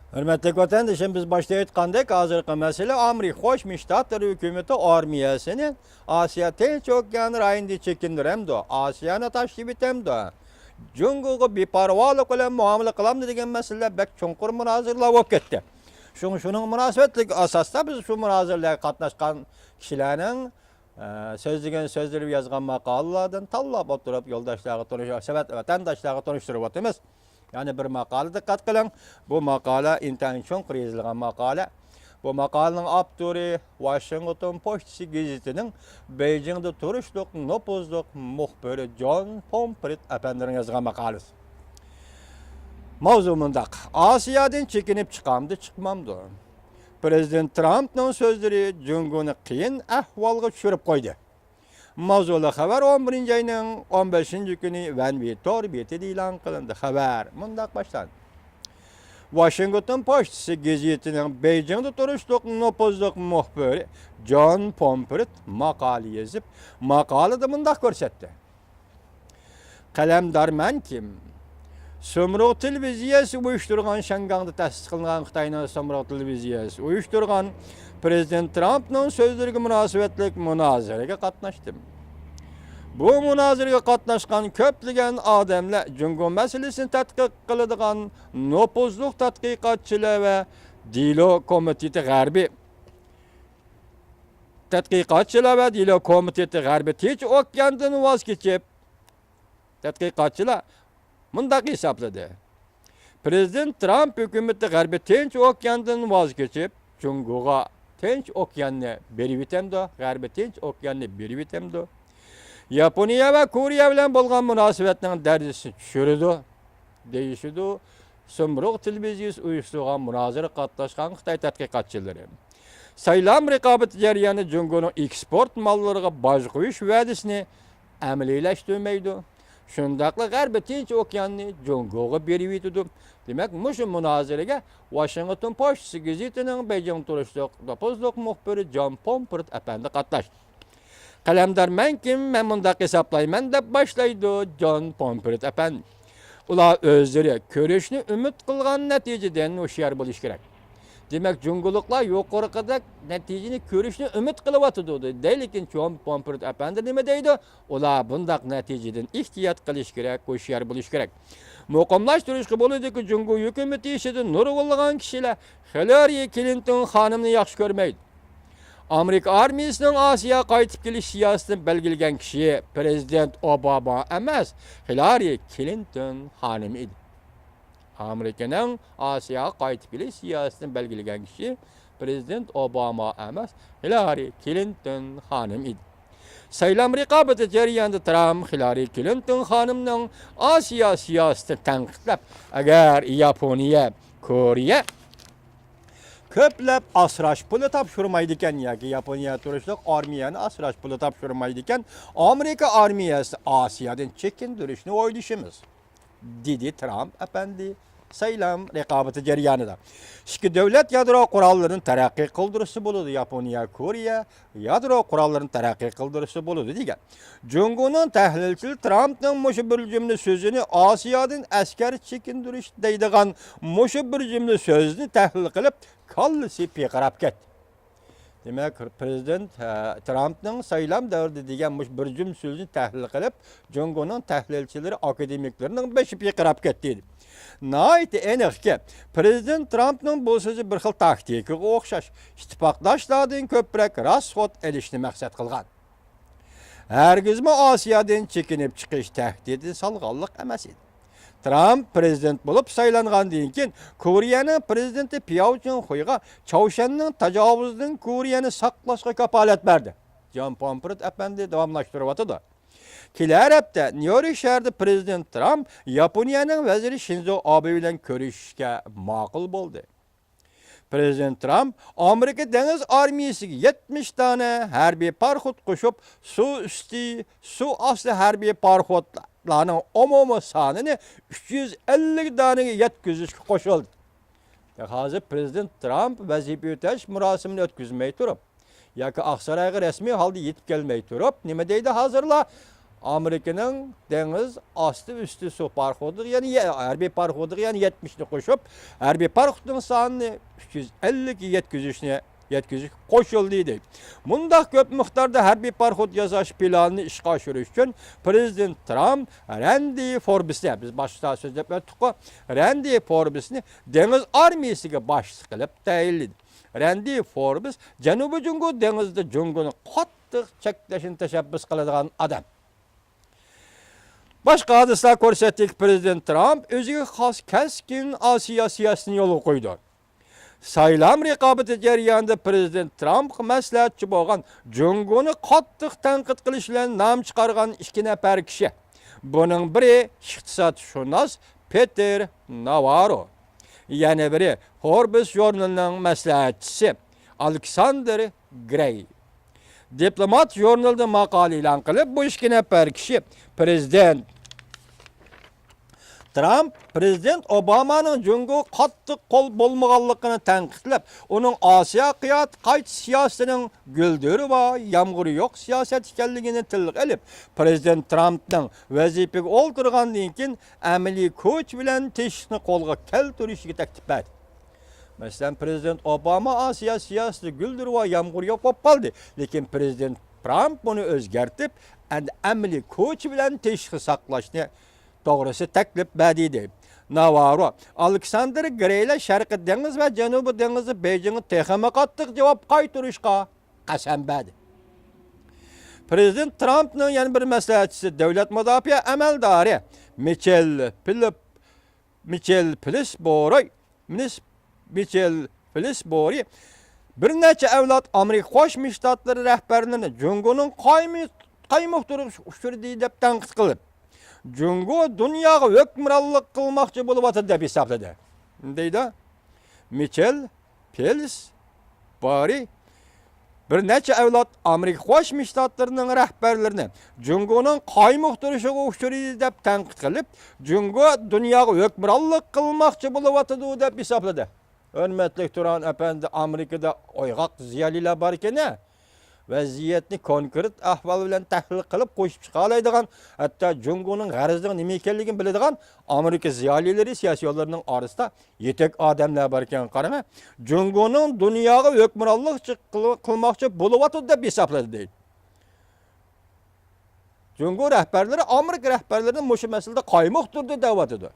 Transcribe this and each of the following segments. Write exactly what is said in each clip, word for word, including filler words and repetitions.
ھۆرمەتلىك ۋەتەندىشىم، بىز باشتا ئېيتقاندەك، ھازىرقى مەسىلە ئامېرىكا قوشما شتاتلىرى ھۆكۈمىتى ئارمىيەسىنى ئاسىيا تىنچ ئوكيان رايونىدا چېكىندۈرەمدۇ، ئاسىيانى تاشلىۋېتەمدۇ، جۇڭگوغا بىپەرۋالىق بىلەن مۇئامىلە قىلامدۇ دېگەن مەسىلىلەر بەك چوڭقۇر مۇنازىرىلەر بولۇپ كەتتى. شۇڭا شۇنىڭ مۇناسىۋەتلىك ئاساستا بىز شۇ مۇنازىرىلەرگە قاتناشقان كىشىلەرنىڭ ئە، سۆزلىگەن سۆزلىرى، يازغان ماقالىلاردىن تاللاپ ئولتۇرۇپ، يولداشلارغا تونۇش-، سەۋەت-، ۋەتەنداشلارغا تونۇشتۇرۇۋاتىمىز. يەنە بىر ماقالە دىققەت قىلىڭ. بۇ ماقالە ئىنتايىن چوڭقۇر يېزىلغان ماقالە. بۇ ماقالىنىڭ ئاپتورى ۋاشىنگتون پوچتىسى گېزىتىنىڭ بېيجىڭدا تۇرۇشلۇق نوپۇزلۇق مۇخبىرى جون پومپرىت ئەپەندىنىڭ يازغان ماقالىسى. ماۋزۇ مۇنداق: ئاسىيادىن چېكىنىپ چىقامدۇ، چىقمامدۇ؟ پرېزىدېنت ترامپنىڭ سۆزلىرى جۇڭگونى قىيىن ئەھۋالغا چۈشۈرۈپ قويدى. ماۋزۇلۇق خەۋەر ئون بىرىنچى ئاينىڭ ئون بەشىنچى كۈنى ۋەنۋى تور بېتىدە ئېلان قىلىندى. خەۋەر مۇنداق باشلاندى. ۋاشىنگتون پوچتىسى گېزىتىنىڭ بېيجىڭدا تۇرۇشلۇق نوپۇزلۇق مۇخبىرى جون پومپرىت ماقالە يېزىپ، ماقالىدا مۇنداق كۆرسەتتى. قەلەمدار مەن كىم؟ سۇمرۇغ تېلېۋىزىيەسى ئۇيۇشتۇرغان، شياڭگاڭدا تەسىس قىلىنغان خىتاينىڭ سۇمرۇغ تېلېۋىزىيەسى ئۇيۇشتۇرغان پرېزىدېنت ترامپنىڭ سۆزلىرىگە مۇناسىۋەتلىك مۇنازىرىگە قاتناشتىم. بۇ مۇنازىرىگە قاتناشقان كۆپلىگەن ئادەملەر جۇڭگو مەسىلىسىنى تەتقىق قىلىدىغان نوپۇزلۇق تەتقىقاتچىلار ۋە دېلو كومىتېتى غەربىي تەتقىقاتچىلار ۋە دېلو كومىتېتى غەربىي تىنچ ئوكياندىن ۋاز كېچىپ، تەتقىقاتچىلار مۇنداق ھېسابلىدى: پرېزىدېنت ترامپ ھۆكۈمىتى غەربىي تىنچ ئوكياندىن ۋاز كېچىپ، جۇڭگوغا تىنچ ئوكياننى بېرىۋېتەمدۇ، غەربىي تىنچ ئوكياننى بېرىۋېتەمدۇ، ياپونىيە ۋە كورېيە بىلەن بولغان مۇناسىۋەتنىڭ دەرىجىسىنى چۈشۈرىدۇ، دېيىشىدۇ. سۇمرۇغ تېلېۋىزىيىسى ئۇيۇشتۇرغان مۇنازىرىگە قاتناشقان خىتاي تەتقىقاتچىلىرى سايلام رىقابىتى جەريانىدا جۇڭگونىڭ ئېكسپورت ماللىرىغا باج قويۇش ۋەدىسىنى ئەمەلىيلەشتۈرمەيدۇ، شۇنداقلا غەربىي تىنچ ئوكياننى جۇڭگوغا بېرىۋېتىدۇ. دېمەك، مۇشۇ مۇنازىرىگە ۋاشىنگتون پوچتىسى گېزىتىنىڭ بېيجىڭ تۇرۇشلۇق نوپۇزلۇق مۇخبىرى جون پومپرت ئەپەندى قاتناشتى. قەلەمدار مەن كىم؟ مەن مۇنداق ھېسابلايمەن، دەپ باشلايدۇ جون پومپرت ئەپەندى. ئۇلار ئۆزلىرى كۆرۈشنى ئۈمىد قىلغان نەتىجىدىن ھوشيار بولۇش كېرەك. دېمەك، جۇڭگولۇقلار يۇقىرىقىدەك نەتىجىنى كۆرۈشنى ئۈمىد قىلىۋاتىدۇ، دەيدۇ. لېكىن جون پومپرت ئەپەندى نېمە دەيدۇ؟ ئۇلار بۇنداق نەتىجىدىن ئېھتىيات قىلىش كېرەك، ھوشيار بولۇش كېرەك. مۇقىملاشتۇرۇشقا بولىدۇكى، جۇڭگو ھۆكۈمىتى ئىچىدە نۇرغۇنلىغان كىشىلەر خىلارى كلىنتون خانىمنى ياخشى كۆرمەيدۇ. ئامېرىكا ئارمىيىسىنىڭ ئاسىياغا قايتىپ كېلىش سىياسىتىنى بەلگىلىگەن كىشى پرېزىدېنت ئوباما ئەمەس، خىلارى كلىنتون خانىم ئىدى. ئامېرىكىنىڭ ئاسىياغا قايتىپ كېلىش سىياسىتىنى بەلگىلىگەن كىشى پرېزىدېنت ئوباما ئەمەس، خىلارى كلىنتون خانىم ئىدى. سايلام رىقابىتى جەريانىدا ترامپ خىلارى كلىنتون خانىمنىڭ ئاسىيا سىياسىتىنى تەنقىدلەپ، ئەگەر ياپونىيە، كورېيە كۆپلەپ ئاسراش پۇلى تاپشۇرمايدىكەن ياكى ياپونىيە تۇرۇشلۇق ئارمىيەنى ئاسراش پۇلى تاپشۇرمايدىكەن، ئامېرىكا ئارمىيەسىنى ئاسىيادىن چېكىندۈرۈشنى ئويلىشىمىز، دېدى ترامپ ئەپەندى سايلام رىقابىتى جەريانىدا. ئىككى دۆلەت يادرو قوراللىرىنى تەرەققىي قىلدۇرسا بولىدۇ، ياپونىيە، كورېيە يادرو قوراللىرىنى تەرەققىي قىلدۇرسا بولىدۇ، دېگەن. جۇڭگونىڭ تەھلىلچىلىرى ترامپنىڭ مۇشۇ بىر جۈملە سۆزىنى ئاسىيادىن ئەسكەر چېكىندۈرۈش دەيدىغان مۇشۇ بىر جۈملە سۆزنى تەھلىل قىلىپ، كاللىسى پىرقىراپ كەتتى. دېمەك، پرېزىدېنت، ھە، ترامپنىڭ سايلام دەۋرىدە دېگەن مۇشۇ بىر جۈملە سۆزىنى تەھلىل قىلىپ، جۇڭگونىڭ تەھلىلچىلىرى، ئاكادېمىكلىرىنىڭ بېشى پىرقىراپ كەتتى. ناھايىتى ئېنىقكى، پرېزىدېنت ترامپنىڭ بۇ سۆزى بىر خىل تاكتىكىغا ئوخشاش، ئىتتىپاقداشلاردىن كۆپرەك راسخوت ئېلىشنى مەقسەت قىلغان. ھەرگىزمۇ ئاسىيادىن چېكىنىپ چىقىش تەھدىتى سالغانلىق ئەمەس ئىدى. ترامپ پرېزىدېنت بولۇپ سايلانغاندىن كېيىن، كورېيەنىڭ پرېزىدېنتى پياۋ چىڭخۇيغا چاۋشيەننىڭ تاجاۋۇزىدىن كورېيەنى ساقلاشقا كاپالەت بەردى. جون پومپرت ئەپەندى داۋاملاشتۇرۇۋاتىدۇ. كېلەر ھەپتە نيۇ يورك شەھىرىدە پرېزىدېنت ترامپ ياپونىيەنىڭ ۋەزىرى شىنزو ئابې بىلەن كۆرۈشۈشكە ماقۇل بولدى. پرېزىدېنت ترامپ ئامېرىكا دېڭىز ئارمىيىسىگە يەتمىش دانە ھەربىي پاراخوت قوشۇپ، سۇ ئۈستى، سۇ ئاستى ھەربىي پاراخوتلارنىڭ ئومۇمىي سانىنى ئۈچ يۈز ئەللىك دانىگە يەتكۈزۈشكە قوشۇلدى. ھازىر پرېزىدېنت ترامپ ۋەزىپە ئۆتەش مۇراسىمىنى ئۆتكۈزمەي تۇرۇپ، ياكى ئاقسارايغا رەسمىي ھالدا يېتىپ كەلمەي تۇرۇپ، نېمە دەيدۇ ھازىرلا؟ ئامېرىكىنىڭ دېڭىز ئاستى ئۈستى سۇ پاراخوتىغا يەنە يە-، ھەربىي پاراخوتىغا يەنە يەتمىشنى قوشۇپ، ھەربىي پاراخوتنىڭ سانىنى ئۈچ يۈز ئەللىككە يەتكۈزۈشنى، يەتكۈزۈشكە قوشۇلدى دەيدۇ. مۇنداق كۆپ مىقداردا ھەربىي پاراخوت ياساش پىلانىنى ئىشقا ئاشۇرۇش ئۈچۈن پىرېزىدېنت ترامپ رەندى فوربسنى، بىز باشتا سۆزلەپ ئۆتتۇققۇ، رەندى فوربسنى دېڭىز ئارمىيىسىگە باشلىق قىلىپ تەيىنلىدى. رەندى فوربس جەنۇبىي جۇڭگو دېڭىزىدا جۇڭگونى قاتتىق چەكلەشنى تەشەببۇس قىلىدىغان ئادەم. باشقا ھادىسىلەر كۆرسەتتىكى، پىرېزىدېنت ترامپ ئۆزىگە خاس كەسكىن ئاسىيا سىياسىتىنى يولغا قويىدۇ. سايلام رىقابىتى جەريانىدا پىرېزىدېنت ترامپقا مەسلىھەتچى بولغان، جۇڭگونى قاتتىق تەنقىد قىلىش بىلەن نام چىقارغان ئىككى نەپەر كىشى. بۇنىڭ بىرى ئىقتىسادشۇناس پېتېر ناۋارو، يەنە بىرى فوربس ژۇرنىلىنىڭ مەسلىھەتچىسى ئالېكساندېر گرېي. دىپلومات ژۇرنىلىدا ماقالە ئېلان قىلىپ، بۇ ئىككى نەپەر كىشى پىرېزىدېنت ترامپ پىرېزىدېنت ئوبامانىڭ جۇڭگوغا قاتتىق قول بولمىغانلىقىنى تەنقىدلەپ، ئۇنىڭ ئاسىيا قايتا سىياسىتىنىڭ گۈلدۈرۋا يامغۇرى يوق سىياسەت ئىكەنلىكىنى تىلغا ئېلىپ، پىرېزىدېنت ترامپنىڭ ۋەزىپىگە ئولتۇرغاندىن كېيىن ئەمەلىي كوچا بىلەن تېشىشنى قولغا كەلتۈرۈشىگە تەكلىپ بەردى. مەسىلەن، پىرېزىدېنت ئوباما ئاسىيا سىياسىتى گۈلدۈرۋا يامغۇر يوق بولۇپ قالدى، لېكىن پىرېزىدېنت ترامپ بۇنى ئۆزگەرتىپ، ئەمدى ئەمەلىي كوچا بىلەن تېشىشنى ساقلاشنى توغرىسى تەكلىپ بەردى، دەيدۇ. ناۋارو، ئالېكساندېر گرېيلەر شەرقىي دېڭىز ۋە جەنۇبىي دېڭىزدا بېيجىڭغا تېخىمۇ قاتتىق جاۋاب قايتۇرۇشقا قەسەم بەردى. پىرېزىدېنت ترامپنىڭ يەنە بىر مەسلىھەتچىسى، دۆلەت مۇداپىئە ئەمەلدارى مىچېل پىلىپ، مىچېل پىلسبوروي، مىنىس-، مىچېل پىلسبوري بىر نەچچە ئەۋلاد ئامېرىكا قوشما شتاتلىرى رەھبەرلىرىنى جۇڭگونىڭ قايمۇ-، قايمۇقتۇرۇش ئۇچۇرى دەپ تەنقىد قىلىپ، جۇڭگو دۇنياغا ھۆكۈمرانلىق قىلماقچى بولۇۋاتىدۇ دەپ ھېسابلىدى، دەيدۇ. مىچېل پېلس بارى بىر نەچچە ئەۋلاد ئامېرىكا قوشما شتاتلىرىنىڭ رەھبەرلىرىنى جۇڭگونىڭ قايمۇقتۇرۇشىغا ئۇچرىدى دەپ تەنقىد قىلىپ، جۇڭگو دۇنياغا ھۆكۈمرانلىق قىلماقچى بولۇۋاتىدۇ دەپ ھېسابلىدى. ھۆرمەتلىك تۇرغان ئەپەندى، ئامېرىكىدا ئويغاق زىيالىيلار باركەن-ە، ۋەزىيەتنى كونكرېت ئەھۋال بىلەن تەھلىل قىلىپ قوشۇپ چىقالايدىغان، ھەتتا جۇڭگونىڭ غەرىزىنىڭ نېمە ئىكەنلىكىنى بىلىدىغان ئامېرىكا زىيالىيلىرى، سىياسىيونلىرىنىڭ ئارىسىدا يېتەك ئادەملەر باركەن، قاراڭە، جۇڭگونىڭ دۇنياغا ھۆكۈمرانلىق چىق-، قىل-، قىلماقچى بولۇۋاتىدۇ دەپ ھېسابلىدى، دەيدۇ. جۇڭگو رەھبەرلىرى ئامېرىكا رەھبەرلىرىنى مۇشۇ مەسىلىدە قايمۇقتۇردى دەۋاتىدۇ.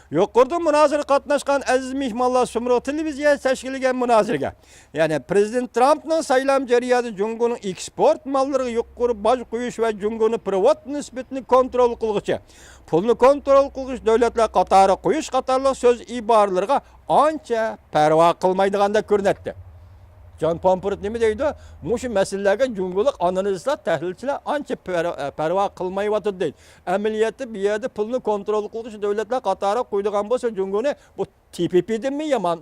يۇقىرىدا مۇنازىرىگە قاتناشقان ئەزىز مېھمانلار سۇمرۇغ تېلېۋىزىيەسى تەشكىللىگەن مۇنازىرىگە، يەنى پىرېزىدېنت ترامپنىڭ سايلام جەريانىدا جۇڭگونىڭ ئېكسپورت ماللىرىغا يۇقىرى باج قويۇش ۋە جۇڭگونى پېرېۋوت نىسبىتىنى كونترول قىلغۇچى، پۇلنى كونترول قىلغۇچ دۆلەتلەر قاتارىغا قويۇش قاتارلىق سۆز ئىبارىلىرىغا ئانچە پەرۋا قىلمايدىغاندەك كۆرۈنەتتى. جان پومپېرت نېمە دەيدۇ؟ مۇشۇ مەسىلىلەرگە جۇڭگولۇق ئانالىزلار، تەھلىلچىلەر ئانچە پەر-، پەرۋا قىلمايۋاتىدۇ دەيدۇ. ئەمەلىيەتتە بۇ يەردە پۇلنى كونترول قىلغۇچى دۆلەتلەر قاتارىغا قويىدىغان بولسا جۇڭگونى، بۇ تى پى پى دىنمۇ يامان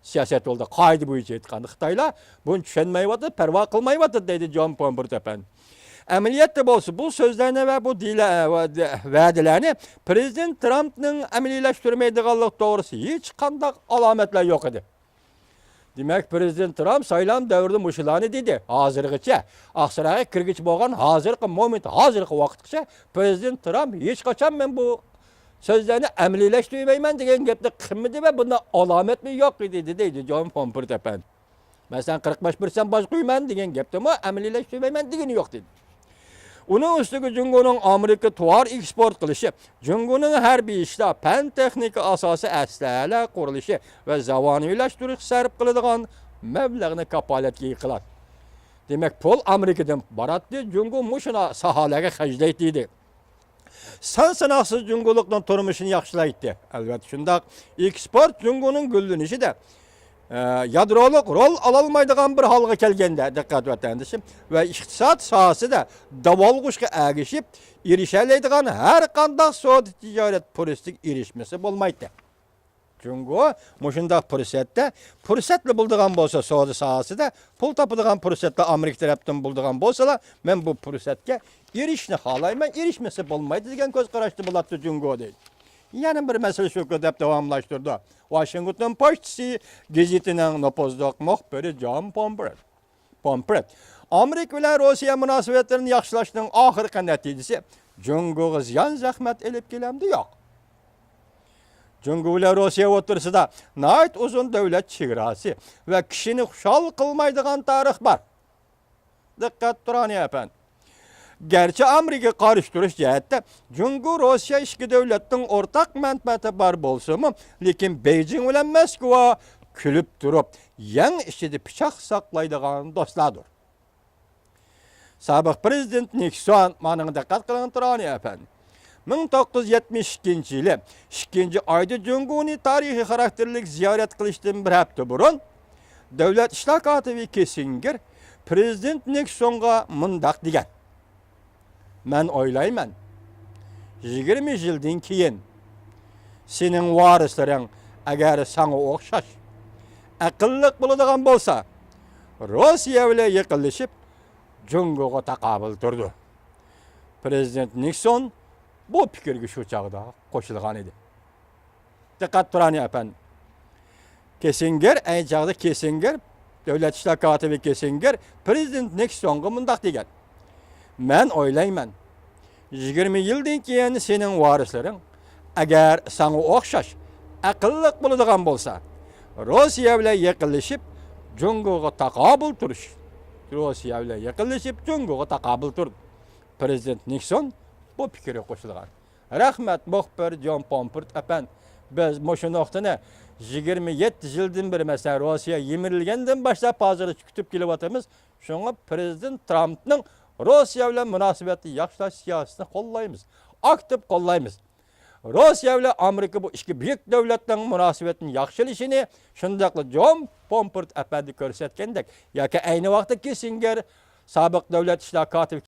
سىياسەت بولدى. قائىدە بويىچە ئېيتقاندا، خىتايلار بۇنى چۈشەنمەيۋاتىدۇ، پەرۋا قىلمايۋاتىدۇ دەيدۇ جان پومپېرت ئەپەندى. ئەمەلىيەتتە بولسا بۇ سۆزلەرنى ۋە بۇ دېيىلە-، ۋە-، ۋەدىلەرنى پىرېزىدېنت ترامپنىڭ ئەمەلىيلەشتۈرمەيدىغانلىقى توغرىسىدا ھېچقانداق ئالامەتلەر يوق ئىدى. دېمەك، پىرېزىدېنت ترامپ سايلام دەۋرىدە مۇشۇلارنى دېدى. ھازىرغىچە، ئاقسارايغا كىرگۈچە بولغان ھازىرقى مومېنت، ھازىرقى ۋاقىتقىچە پىرېزىدېنت ترامپ ھېچقاچان مەن بۇ سۆزلەرنى ئەمەلىيلەشتۈرمەيمەن دېگەن گەپنى قىلمىدى ۋە بۇنداق ئالامەتمۇ يوق ئىدى، دېدى جان پومپېرت ئەپەندى. مەسىلەن، قىرىق بەش پىرسەنت باج قويىمەن دېگەن گەپتىمۇ ئەمەلىيلەشتۈرمەيمەن دېگىنى يوق، دېدى. ئۇنىڭ ئۈستىگە جۇڭگونىڭ ئامېرىكا تاۋار ئېكسپورت قىلىشى، جۇڭگونىڭ ھەربىي ئىشلار، پەن تېخنىكا ئاساسىي ئەسلىھەلەر قۇرۇلۇشى ۋە زامانىۋىلاشتۇرۇشقا سەرپ قىلىدىغان مەبلەغنى كاپالەتكە ئىگە قىلاتتى. دېمەك، پۇل ئامېرىكىدىن باراتتى، جۇڭگو مۇشۇ ساھەلەرگە خەجلەيتتى، دېدى. سان ساناقسىز جۇڭگولۇقنىڭ تۇرمۇشىنى ياخشىلايتتى. ئەلۋەتتە شۇنداق. ئېكسپورت جۇڭگونىڭ گۈللىنىشىدە، ئە، يادرولۇق رول ئالالمايدىغان بىر ھالغا كەلگەندە، دىققەت ۋەتەندىشىم، ۋە ئىقتىساد ساھەسىدە داۋالغۇشقا ئەگىشىپ ئېرىشەلەيدىغان ھەر قانداق سودا تىجارەت پۇرسىتىگە ئېرىشمىسە بولمايتتى. جۇڭگو مۇشۇنداق پۇرسەتتە، پۇرسەتلا بولىدىغان بولسا، سودا ساھەسىدە پۇل تاپىدىغان پۇرسەتلا ئامېرىكا تەرەپتىن بولىدىغان بولسىلا، مەن بۇ پۇرسەتكە ئېرىشىشنى خالايمەن، ئېرىشمىسە بولمايدۇ دېگەن كۆز قاراشتا بولاتتى جۇڭگو، دەيدۇ. يەنە بىر مەسىلە شۇكى، دەپ داۋاملاشتۇرىدۇ ۋاشىنگتون پوچتىسى گېزىتىنىڭ نوپۇزلۇق مۇخبىرى جان پومپېرت. پومپېرت. ئامېرىكا بىلەن روسىيە مۇناسىۋەتلىرىنى ياخشىلاشنىڭ ئاخىرقى نەتىجىسى جۇڭگوغا زىيان زەخمەت ئېلىپ كېلەمدۇ؟ ياق. جۇڭگو بىلەن روسىيە ئوتتۇرىسىدا ناھايىتى ئۇزۇن دۆلەت چېگراسى ۋە كىشىنى خۇشال قىلمايدىغان تارىخ بار. دىققەت تۇرانى ئەپەندى. گەرچە ئامېرىكىغا قارشى تۇرۇش جەھەتتە جۇڭگو، روسىيە ئىككى دۆلەتنىڭ ئورتاق مەنپەئەتى بار بولسىمۇ، لېكىن بېيجىڭ بىلەن موسكۋا كۈلۈپ تۇرۇپ، يەڭ ئىچىدە پىچاق ساقلايدىغان دوستلاردۇر. سابىق پىرېزىدېنت نىكسون، مانا دىققەت قىلىڭ تۇرانى ئەپەندى. مىڭ توققۇز يۈز يەتمىش ئىككىنچى يىلى ئىككىنچى ئايدا جۇڭگونى تارىخىي خاراكتېرلىك زىيارەت قىلىشتىن بىر ھەپتە بۇرۇن، دۆلەت ئىشلار كاتىپى كىسسىنگېر پىرېزىدېنت نىكسونغا مۇنداق دېگەن: مەن ئويلايمەن، يىگىرمە يىلدىن كېيىن سېنىڭ ۋارىسلىرىڭ ئەگەر ساڭا ئوخشاش ئەقىللىق بولىدىغان بولسا، روسىيە بىلەن يېقىنلىشىپ، جۇڭگوغا تاقابىل تۇرىدۇ. پىرېزىدېنت نىكسون بۇ پىكىرگە شۇ چاغدا قوشۇلغان ئىدى. دىققەت تۇرانى ئەپەندى. كىسسىنگېر، ئەينى چاغدا كىسسىنگېر، دۆلەت ئىشلار كاتىپى كىسسىنگېر پىرېزىدېنت نىكسونغا مۇنداق دېگەن: مەن ئويلايمەن، يىگىرمە يىلدىن كېيىن سېنىڭ ۋارىسلىرىڭ ئەگەر ساڭا ئوخشاش ئەقىللىق بولىدىغان بولسا، روسىيە بىلەن يېقىنلىشىپ، جۇڭگوغا تاقابىل تۇرۇش. روسىيە بىلەن يېقىنلىشىپ، جۇڭگوغا تاقابىل تۇر. پىرېزىدېنت نىكسون بۇ پىكىرگە قوشۇلغان. رەھمەت، مۇخبىر جون پومپىرت ئەپەندى. بىز مۇشۇ نۇقتىنى يىگىرمە يەتتە يىلدىن بېرى، مەسىلەن، روسىيە يىمىرىلگەندىن باشلاپ ھازىرغىچە كۈتۈپ كېلىۋاتىمىز. شۇڭا پىرېزىدېنت ترامپنىڭ روسىيە بىلەن مۇناسىۋەتنى ياخشىلاش سىياسىتىنى قوللايمىز، ئاكتىپ قوللايمىز. روسىيە بىلەن ئامېرىكا بۇ ئىككى بۈيۈك دۆلەتنىڭ مۇناسىۋەتنى ياخشىلىشىنى شۇنداقلا جون پومپىرت ئەپەندى كۆرسەتكەندەك ياكى ئەينى ۋاقىتتا كىسسىنگېر، سابىق دۆلەت ئىشلار كاتىپى